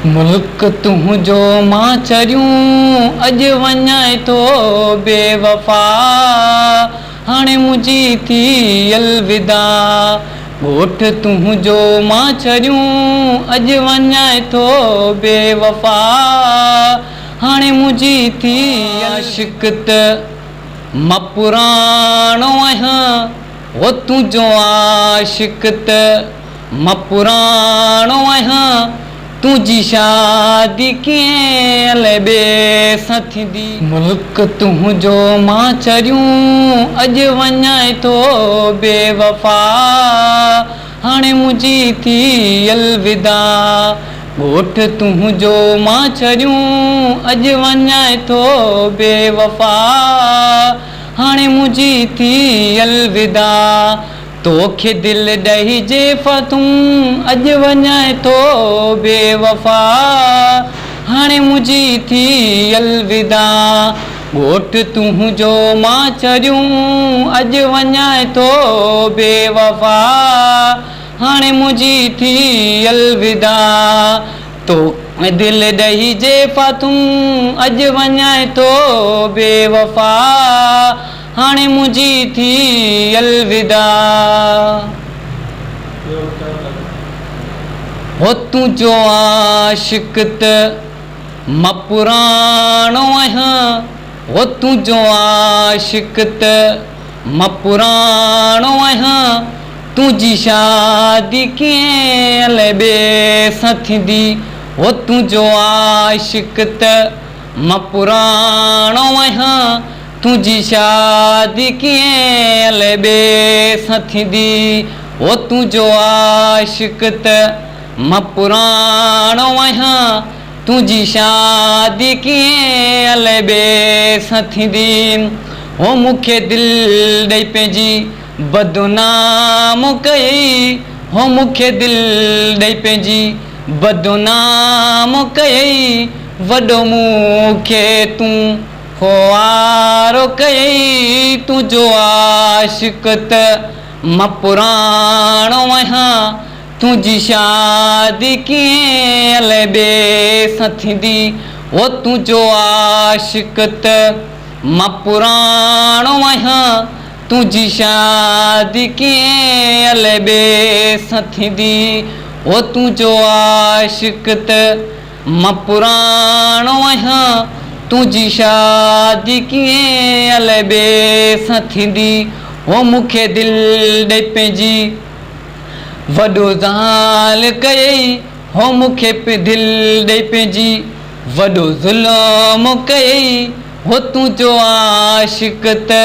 ملڪ تنهنجو مان چريون اڄ وڃانء ٿو بيوفا هاڻي منهنجي ٿي الوداع ڳوٺ تنهنجو مان چريون اڄ وڃانء ٿو بيوفا هاڻي منهنجي ٿي عاشق ته مان پراڻو آهيان هو تنهنجو عاشق ته مان پراڻو آهيان تنهنجي شادي ڪيئن الائي ٻئي سان ٿيندي. ملڪ تنهنجو مان چريون اڄ وڃانء ٿو بيوفا هاڻي منهنجي ٿي الوداع ڳوٺ تنهنجو مان چريون اڄ وڃانء ٿو بيوفا هاڻي منهنجي ٿي الوداع توکي دل ڏئي جي ڦاٿون اڄ وڃانء ٿو بيوفا هاڻي منهنجي ٿي الوداع ڳوٺ تنهنجو مان چريون اڄ وڃانء ٿو بيوفا هاڻي منهنجي ٿي الوداع توکي دل ڏئي جي ڦاٿون اڄ وڃانء ٿو بيوفا هاڻي منهنجي ٿي الوداع. هو تنهنجو عاشق ته مان پراڻو آهيان هو تنهنجو عاشق ته مان پراڻو آهيان تنهنجي شادي ڪيئن الائي ٻئي سان ٿيندي هو تنهنجو عاشق ته مان پراڻو آهيان تنهنجي شادي ڪيئن الائي ٻئي سان ٿيندي هو تنهنجو عاشق ته مان پراڻو آهيان تنهنجي شادي ڪيئن الائي ٻئي سان ٿيندي هو مون کي دل ڏئي پنهنجي بدنام ڪيئي هو مون کي دل ڏئي پنهنجي بدنام ڪيئي وڏو مون کي تون خوار ڪيئي تنهنجو عاشق ته مان پراڻو آهيان تنهنجي شادي ڪيئن الائي ٻئي سان ٿيندي هو تنهنجو عاشق ته مان پراڻو آهيان تنهنجي شادي ڪيئن الائي ٻئي سان ٿيندي هو تنهنجو عاشق ته مان پراڻو آهيان تنهنجي شادي ڪيئن الائي ٻئي سان ٿيندي هو مون کي دل ڏئي پنهنجي وڏو زال ڪيئي هو مون کي دل ڏئي پنهنجي وڏو ظلم ڪيئي هو تنهنجو عاشق ته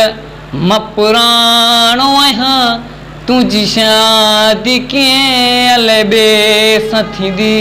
مان پراڻو آهيان تنهنجي شادي ڪيئن الائي ٻئي سان ٿيندي.